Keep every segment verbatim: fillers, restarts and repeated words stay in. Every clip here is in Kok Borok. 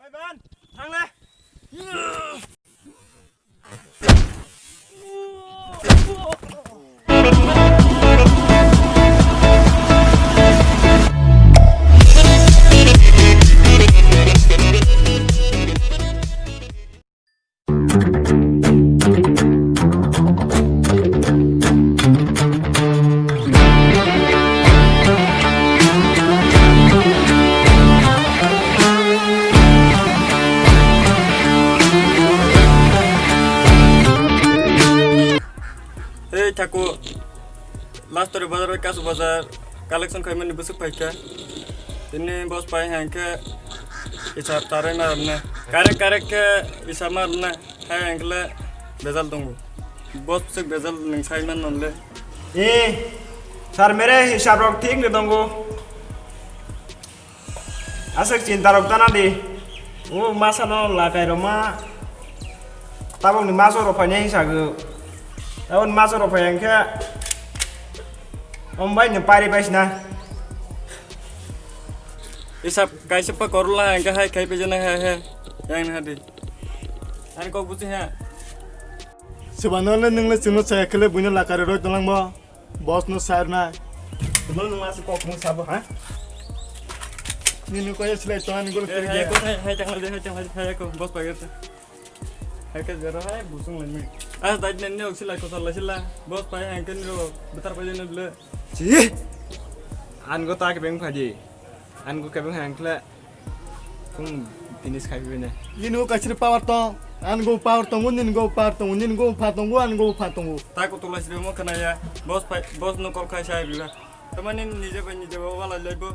Ivan, thang le. Ei thaku, last tori bazar bai kasu bazar collection khaimani bwswk phaikha. Tini boss pai hangkhe isa tarai ma rwmne. Karek karek khe isa ma rwmne. Hai hangkhle bejal tongo. Boss bwswk bejal nwng sai man nonle. Eh, sir mere hisab rok thik ni tongo. Aswk chinta rok tana di. O masa no lakai roma. Tabok ni maso rok phainai hinsa go. Tabok ni maso rok phai hangkhe. Om bai ni pari bai sina. Isap kaisa pa korla hangkhe hai khai pejana hai hai. Yang na di. Ani kok buji ha. Sebano le nung le chwngno saya khle buino lakari roi tonglang bo. Boss no sir na. Sebano nung aswk kok mung sabo ha. Nini ko silai tong ani gol kiri. Hai ko hai hai tang le hai tang le hai ko boss pagar. Hai ke jero hai busung le mi. Ah dai ne ne oksila ko sala sila. Boss pai hai ke ni ro betar pai ne ble. Chi. An go ta ke beng phaji. An go ke beng hai ang khle. Kung finish khai bene. Nini go kachiri power tong. An go power tong, nini go power tong, nini go pha tong, an go pha tong. Ta ko tola sire mo khana ya. Boss pai boss no kol khai sai biba. Tamani nije bai nije bo wala laibo.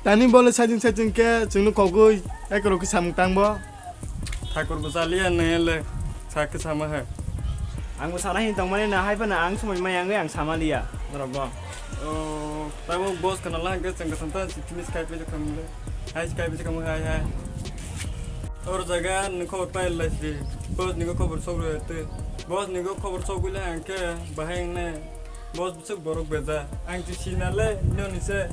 Tani bole sajing sajing khe chwngno kogwi ekorok khe samung tangbo. Thakur bo chaliya nele sakhe sama he. Ang bo sana hin tongmani na hai phano ang somoi mai angwi ang sama liya norok bo. O tabo boss kana lang khe chwng katham ta finish khai pe khamle. Hai khai pe khamle hai hai. Or jaga ni khobor pai lai si. Boss ni khobor sok rw te. Boss ni khobor sok bile ang khe bahai ne. Boss bwswk borok beja. Ang chi sina le, nini se.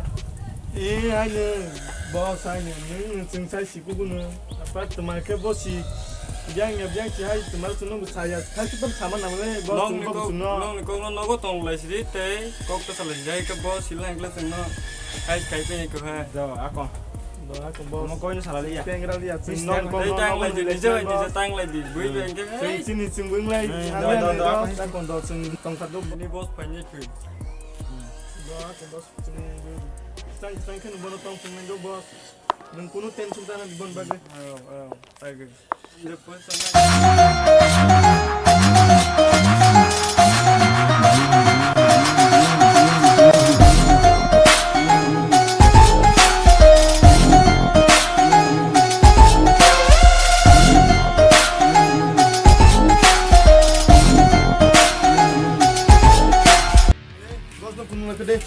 E, haino, boss haino, nwng chwng sai si kubuno. Apa twma khe boss si. Biyang ya, biyang si hai, twma chwngno bo saya. Khai se tam sama nang le, boss chwng kok chwngno. Nong ni kok no nogo tong lai sidi, tei kok ta salai jai khe boss si lang kle chwngno. Hai kai pe ko ha. Do, ako. Do, ako boss. Mo koi no salai ya. Pengra liya, chwng nong kok no nogo tang lai di, nije bai nije tang lai di. Bui beng khe. Chwng chini chwng bung lai. Do, do, do. Ako do chwng tong kha do. Ni boss pai ni. Boss, boss, chwng, chwng, chwng khe bono tong chwng nangkhe boss. Nwng kunu tension ta nang boni bagwi. Ayo, ayo, agwi. Boss no kunung khe de.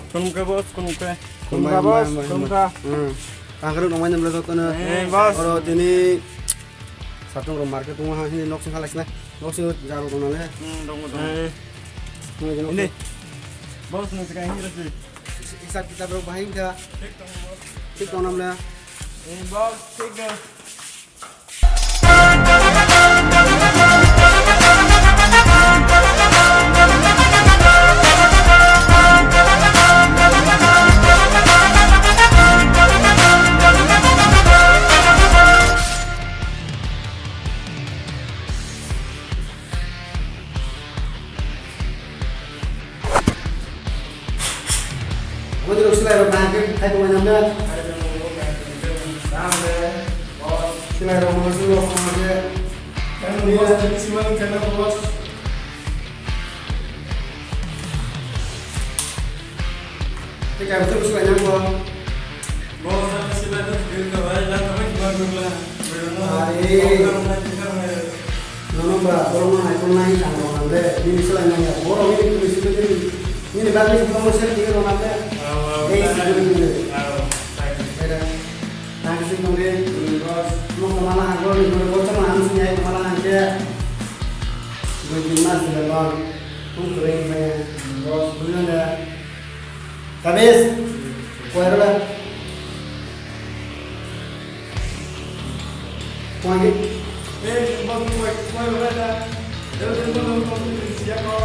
Kunung khe boss, kunung khe. Kunung khe boss, kunung khe. Hmm. Ang khe nong mai nam le joto no. Eh, boss. Oro tini satung rok market tong ha hini nok sing halak sina. Nok sing jaro tong na le. Hmm, dong dong. Eh. Ini. Boss no sekai hini rasi. Hisab kitab rok bahai kha. Thik tong boss. Thik tong nam le. Eh, boss, thik tong. Aboni rok silai rok kaham khe khai tongmani nangkha. Silai rok bo silai rok kaham khe. Tei kaham khe silai nangkha. Are. Nono ba, borok no naikolnai tang rok nang le, nini swlai nang ya. Borok nini kului simi nini, nini bagwi si borok no selfie rok nang le. Ei si kului kului. Era. Nang si nong de. Nong kemana hang bor ni bor bor sama ang sini ai kemana hang ke. Dui tin mas sudah bang. Tung kering banyak. Bos, bulan ya. Kamis. Kue rela. Wagi. Eh, boss, wagi, wagi, wagi, wagi. Dero, dero, dero, dero, dero, dero, dero, dero.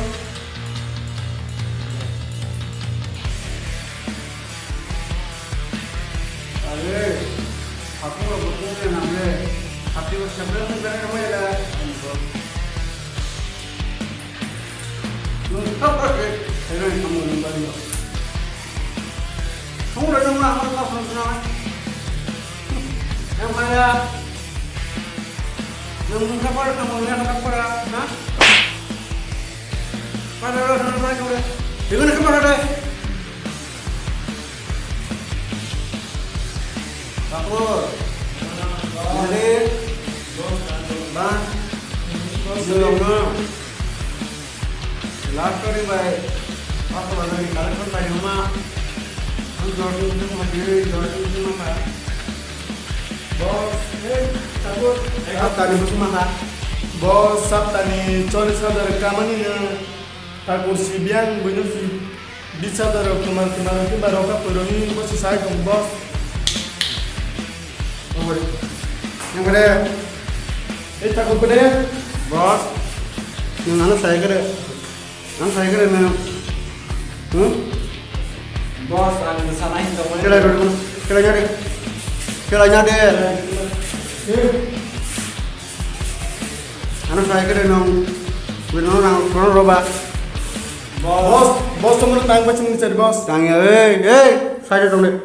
Are, aku lo butuh ni namre. Hati ko sabda ko kare ko ya. Nung tak tak eh. Ayo, kamu nung balik. Kamu udah nunggu apa, apa, apa? Yang mana? Nung nung kapar, kamu nung kapar, ha? Pada lo, pada lo, pada lo. Ibu nak kapar ada? Kapur. Jadi, bang, belum no. Last story by apa lagi collection by Huma. Ang Jordan itu mau diri, Jordan itu mah. Boss, eh, takut. Eh, apa tadi musuh mah? Boss, sab tani cholish hajar kamani na. Takur si biang buino si bis hajar rok kwma kwma rok khe ba rok kha pwrwngwi bo se sai tong boss. Obori. Yang kare. Eh, takur kare. Boss. Nang ano sai kare. Ang sai kare na. Hmm? Boss, ang sana hin tong. Kela dulu. Kela nyade. Kela nyade. Eh. Ano sai kare nong. Wino nang kono roba. Boss, boss to mano tang bachung ni chari boss. Tang ya, eh, eh, sai de tong de.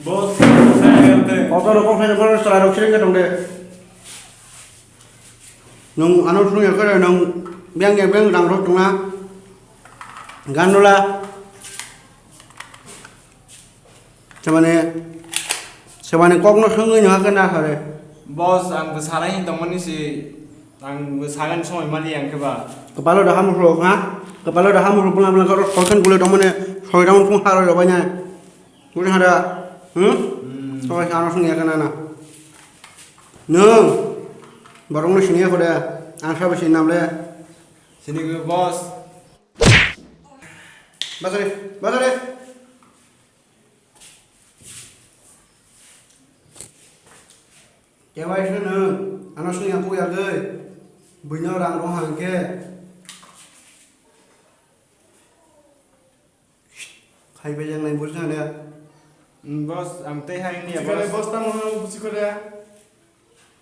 Boss, sai de. Auto rok kok sai de, boss, sai rok sering ke tong de. Nong ano sung ya kare nong biang ya biang rang rok tong na. Gandola. Semane, semane kokno songwi no hakhe na sare. Boss, ang bwsala hin tongmani si, ang bwsagan songwi mali ang khe ba. Kwpalo da hamu rok ha, kwpalo da hamu rok bwla bwla khe rok sokhen gule tongmani, soi round phung haro rok bai nai. Gule hara, hmm? Hmm. Soi ano songwi hakhe na na. Nwng, borokno siniya kho de, ang sabo sinam le. Sini khe boss. Basari, basari. Kewai se nwng, ano songya kuyagwi, buino rang rw hang khe. Khai bai yang nai bujha de. Hmm, boss, ang tei hai ni boss. Boss tamo busi kore.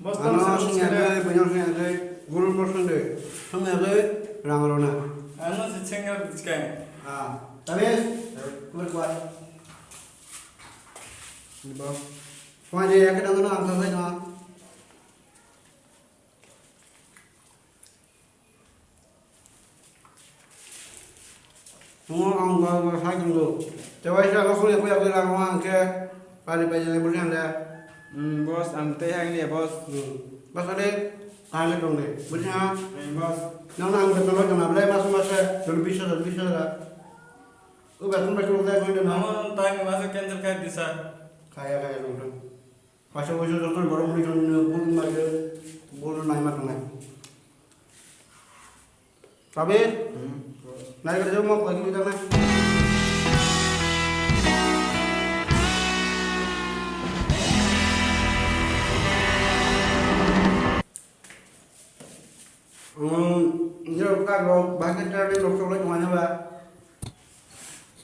Boss tamo busi kore. Ano songya khe, buino songya khe, guru mo songde. Songya khe, rang rw na. Ano si chenga busi kai. Ah, tabe, kuat kuat. Boss. Kau aja ya, kita kena angkat saja. Mo ang ba ba sa jing do. Te wai sa ko ya ko ya ko la mo ang ke pali pa jale buri anda. Hmm, boss, ang tei hai ni boss. Hmm. Boss ade kale tong de. Buri ha. Eh, boss. Nang nang de tolo jona ble mas mas dol bisa dol bisa da. U ba kun ba kun da ko de na. Amo tang masa cancel kai disa. Kaya kaya tong tong. Paisa paisa joto borok mui tong bul ma je bul nai ma tongnai. Tabe? Hmm. Nai ka jom ma pagi ta na. Hmm, yo ka ro ba ka ta ro ro ro ma ba.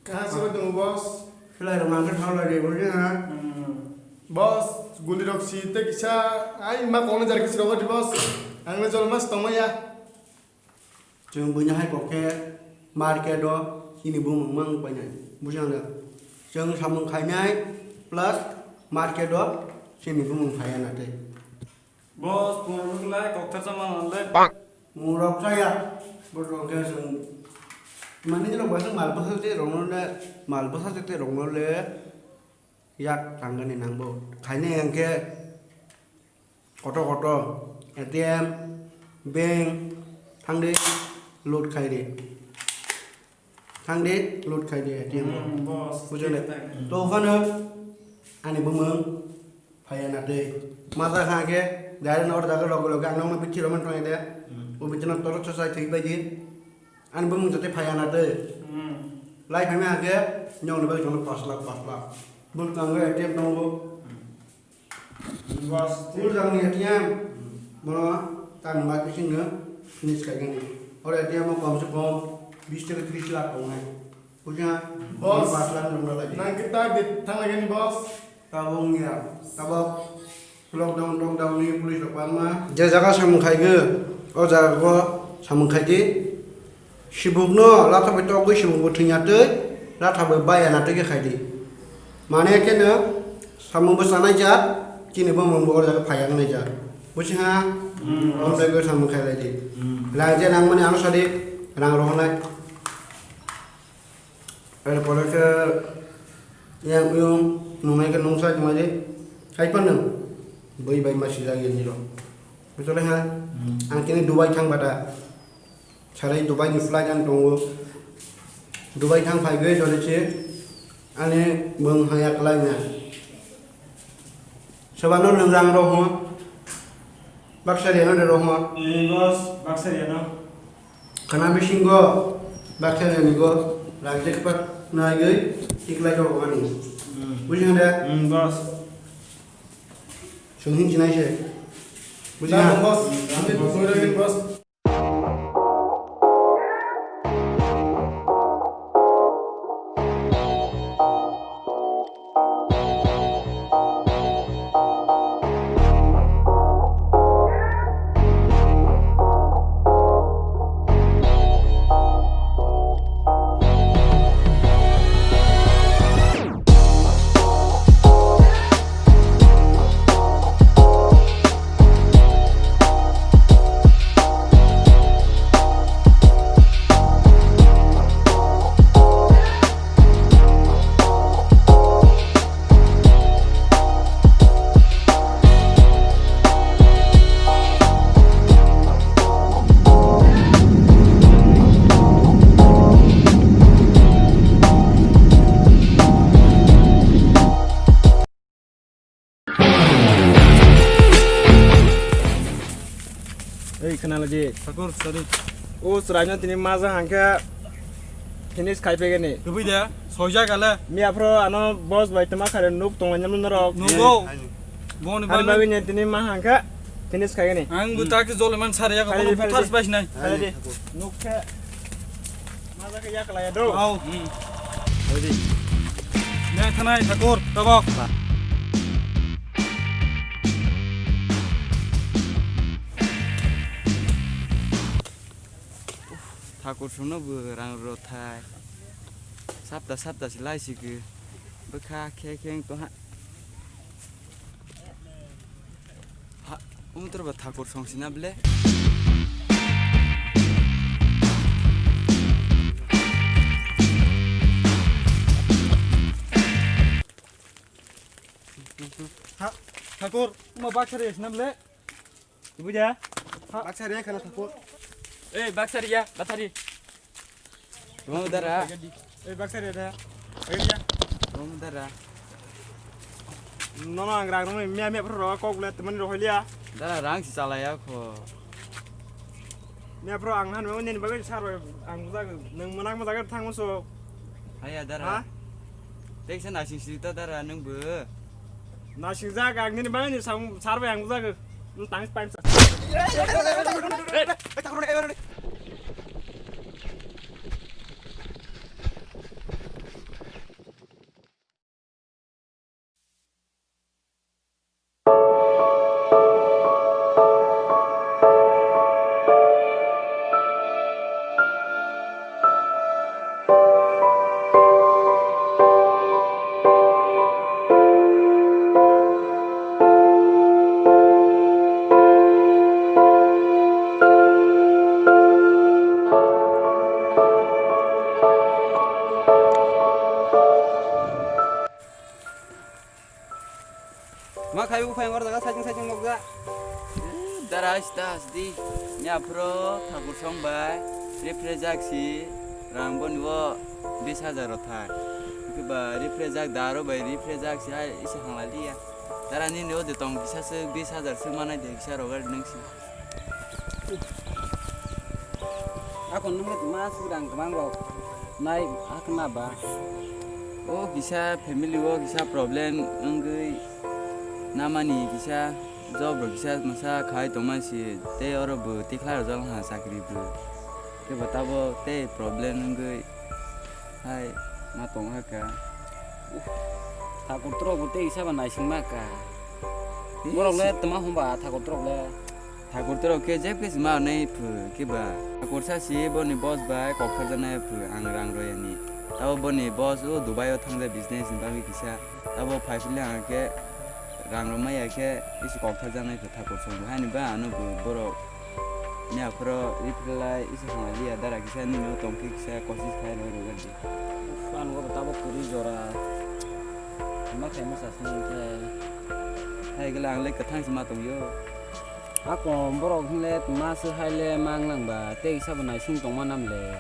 Kaha sabo tongo, boss? Khlai rok nang khe thang lai de, bujina? Hmm. Boss, guli rok si tei kisa, ai ma kokno jar khe si rogwi di, boss. Ang le jol mas tongma ya. Chwng buino hai kok khe market o chini bumung mang painai, bujina? Chwng samung khainai plus market o chini bumung phaiya na tei. Boss, phungrok lai kokthar sama nang le. Phungrok chaya. Boss rok khe chwng mani rok bai mal bwsa te rok no le, mal bwsa te rok no le yak tang gani nang bo. Khainai ang khe koto koto A T M, bank thang di load khai di. Thang di, load khai di A T M. Hmm, boss. Bujole. Thik, thik. To phano ani bumung phaiya na tei. Masa kha khe, direct na order loge loge ang nokno bithi romani tongo de. Hmm. O bithi no torok sa sai thik bai di. Ani bumung jate phaiya na tei. Hmm. Lai phai ma khe, nyong ni bai tongo pas lakh, pas lakh. Bul kang A T M tongo. Hmm. Boss. Bul jang ni A T M. Mono tang ma bisingo finish khaigani. Ore dia mo kom se kom bis theke tris lakh tongnai. Buja, boss, pas lakh nung lalai. Nang kita bit thang lagi ni, boss. Tabung ya, tabok lockdown, lockdown ni police rok bangma. Je jaga samung khaigwi, o jaga go samung khaidi. Sibuk no latha bai togwi sibuk bo thwngya twi, latha bai baya na twi khe khaidi. Mane khe no samung bo chanai jak, chini bo mung bo o jaga phaiya wngnai jak. Busi ha, hmm, om bai go samung khai lai di. Hmm. Rang je nang mani ano sadi, rang rohonai. Are pore khe yang uyung nungnai khe nungsa tongmani hai phano bui bai ma sijak ya nirok. Buchole ha, hmm, ang kini Dubai thang bata. Sarai Dubai ni flight ang tongo. Dubai thang phai gwe jole che ani bung haya klai na. Sobano nung rang rohmo. Baksa riyano de rohmo. Eh, boss, baksa riyano. Khana bisingo baksa riyani go rang jek pak nai gwi tiklai rok ani. Hmm. Buji hande? Hmm, boss. Sung hin chinai se. Buji na, ha? Boss. Hmm, boss. Boss. Ei, khna lagi. Thakur, sorry. O chwraino tini maja hangkhe finish khai pegeni. Tubui de, soija gale. Miya phro ano boss bai tama khare nuk tonglainani norok. Nugo. Boni bani bagwi ni tini ma hangkhe finish khaigeni. Ang bo ta khe jole man sar ya, phari kono di, phari buthar di. Sbai sinai. Phari di. Nuk khe maja khe yaklaya do. Au. Hmm. Phari di. Ne thanai Thakur, tabok. Thakur songno bo rang rw thai. Sapta sapta se lai si khe. Bwkha khe khe wng tong ha. Ha, umtor ba Thakur song sina ble. Ha, Thakur, uma baksa rw sina ble. Buja. Ha. Baksa rw khana Thakur. Eh, baksa rw ya, bathari. Tamo dara. Eh, baksa rw da. Baksa rw ya. Tamo dara. Nono ang rang rong mia mia pro kok le temen rohlia. Dara rang si chala ya kho. Mia pro ang han meng nen bagwi sar ang bujak nang manak bujak thang muso. Haya dara. Ha? Teksa nasing sita dara nang bo. Nasingjak ang nini bagwi ni sam-, sar bai ang bujak. Nung tangis paimsa. Ma khai buphang oro jaga saichung saichung nukjak. Dara sita sdi. Ni aphro Thakur song bai refresh jak si rang boni o bis hajar rw thai. Hwnkhe ba refresh jak daro bai refresh jak si hai isi hangla liya. Dara nini o de tong kisa se bis hajar se manai de kisa rogar nung si. Ako nungni tma swrang kwbang rok nai hakna ba. O kisa family o kisa problem wngwi namani kisa Job rok kisa masa khai tongma si tei oro bo tikhlai rwjak ha chakri bo. Kebo tabo tei problem wngwi hai ma tong hakha. Thakur torok bo tei kisa ba naising ma ka. Borok le tma hwnba thakur torok le. Thakur torok khe jeb khe se ma nai phu khe ba. Thakur sa si boni boss bai kok pharjaknai phu ang rang royani. Tabo boni boss o Dubai o thangja business ni bagwi kisa. Tabo phai phile ang khe rang rw maya khe isi kok pharjaknai phu thakur song bo. Haini ba ano bo borok ni aphuru reply isi hamya liya dara kisa nini o tong khe kisa kosis khai rw rw di. Uff, ano bo tabo kwrwi jora. Ma khai ma sasni khe. Hai gala ang le kwthang se ma tong yo. Ako borok hinle tma se hai le mang lang ba, tei kisa bo naising tongma nam le.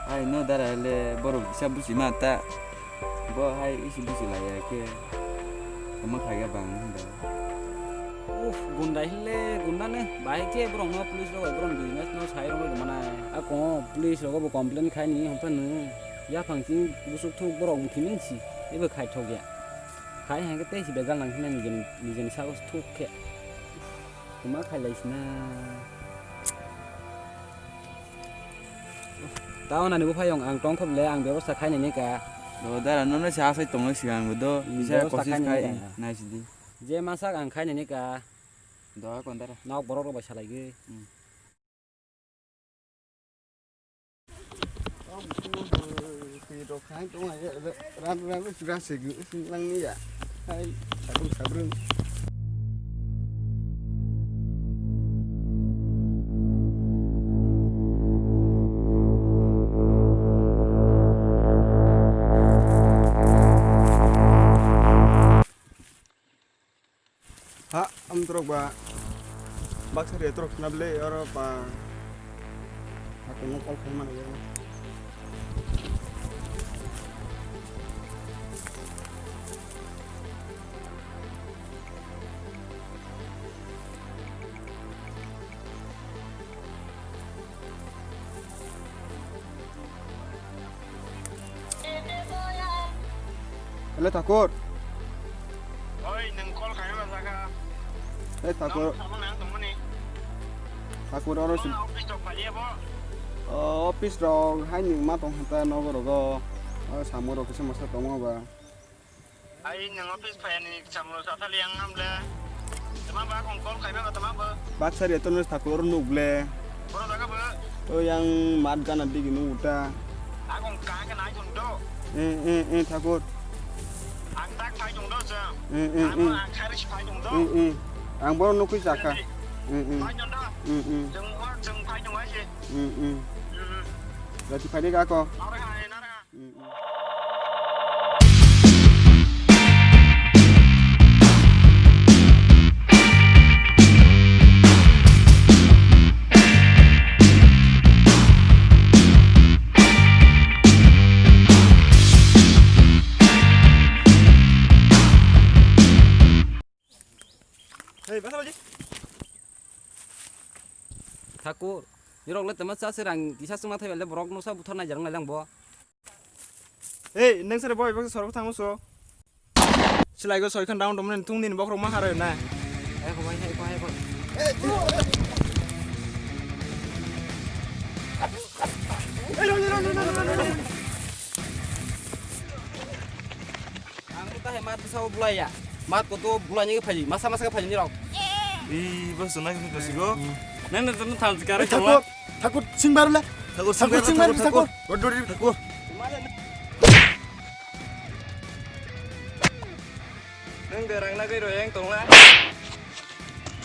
Ai no dara le borok kisa busi ma ta. Bo hai isi busi laiya khe. Tama khaiya bang hinda. Uff, gunda hinle gunda ne. Bahai khe borok no police rok bai borok business no sai rok bai manai. Ako police rok bo complain khai ni hwnphano. Yaphang chini busuk thuk borok mukhi meng si. Ebo khai thok ya. Khai hang khe tei si bejal nang hinai nijeni, nijeni sago thuk khe. Tuma khai lai sina. Tao nani buphayong ang tong khop le ang bebosta khai nini ka. Do dara nono se asai tongo sigang bo do. Hmm, bisa bebosta kosis khai khai nini ka. Nai sidi. Je masak ang khai nini ka. Do kon dara. Nok borok rok bai salai gwi. Hmm. Twi rok khai tong ai, ran ran ran se nang ni ya. Hai, sabrung sabrung. Ha, amtrok ba baksa re trok snable oro pa. Aku no call khai mana ya. Hello, Thakur. Oi, nwng call khaima jaga. Hey, Thakur. Tamo, tamo nang tongmani. Thakur, oro si- Office rok phalia bo? O, office rok hai nwng ma tong hata nogo rogo. O, samung rok kisa masa tongo ba. Ai, nwng office phayani samung rok sathali ang hamle. Tama ba kong call khaima ba tama ba? Baksa re tono Thakur nuk le. Boro jaga ba? O yang mat gana digi nuk uta. Akong kang khe nai tong do. Eh, eh, eh, Thakur. Ang tak phai tong do jang. Eh, eh, eh. Ang khari si phai tong do. Eh, eh. Ang boro nukui jaka. Eh, eh. Phai tong do. Eh, eh. Jeng, jeng phai tong ai si. Eh, eh. Hmm. Berarti phai deh kako. Nara hai, nara. Hey, basa baji. Thakur, nirok le tama cha se rang kisa chwngma thaibai le borok no sa buthar nai jarang nai lang bo. Hey, nang sare boy, baksa sorok thangmo so. Silai go soi khan down domne thung din bokrok ma harai na. Hai ko, hai ko, hai ko. Ang ta hai mat sa bulai ya. Mat ko to bulai ni phai, masa masa phai ni rok. Ih, bos na ni ko sigo. Nang na tang kare. Thakur, Thakur sing baru le. Thakur sing baru, Thakur. What do you, Thakur? Nang de rang na gai ro yang tong la.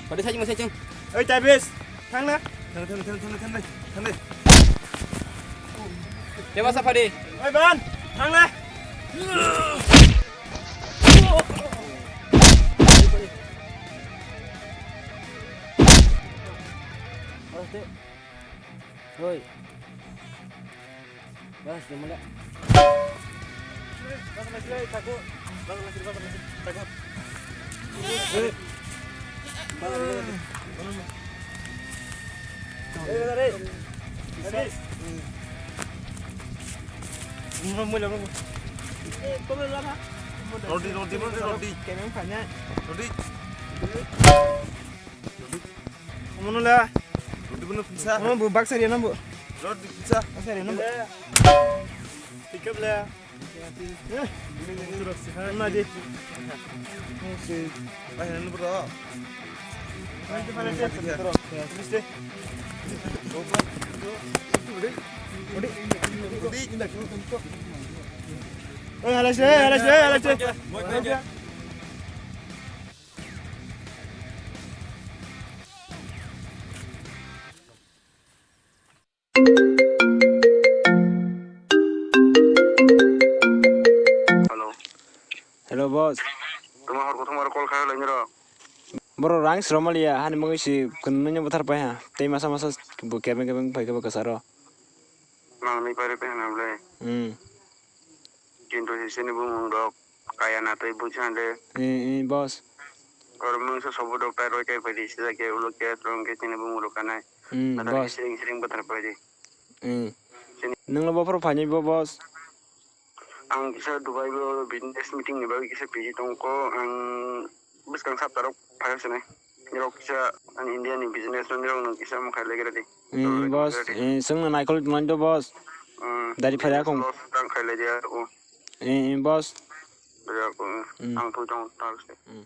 Padi sai mo sai cheng. Oi, Tabis, thang na. Thang, thang, thang, thang, thang, thang. Dewasa padi. Oi, Ban, thang na. Oi. Bas, jom le. Bas, mas, le, tako. Bas, mas, le, bas, mas, le, tako. Eh. Bas, mas, le. Eh, bas, le. Bas, le. Mula, mula, mula. Eh, kau mula apa? Roti, roti, roti, roti. Kau yang banyak. Roti. Omono le. Rodi bono pisa. Omo bo baksa riya nambo. Rodi pisa. Baksa riya nambo. Pickup le. Eh. Nadi. Bahina nubro. Oi, halas, eh, halas, eh, halas, eh. Hello. Hello, boss. Tuma hor kothoma call khai lai niro. Boro rang sroma liya, hani mungwi si kunui no buthar pai ha. Tei masa masa bo kebeng kebeng pai khe bo kwcharo. Mang ni pare pai na ble. Hmm. Kintu sisini bumung rok kaya na tei buji hande. Eh, eh, boss. Or mungsa sobo doctor roi kai padi sida ke ulo ke trong ke sini bumung rok kanai. Hmm, boss. Siring siring bathar padi. Hmm. Sini. Nungno bophor phani bo, boss. Ang kisa Dubai bo business meeting ni bagwi kisa busy tongko. Ang bwskang sapta rok phai sinai. Nirok kisa ang India ni business no nirok no kisa mung khai legra di. Hmm, boss. Eh, sungno naikol tongmani do, boss. Hmm. Dari phai akong. Loss tang khai le dia o. Eh, eh, boss. Dari ako. Hmm. Ang tu tong tak se. Hmm.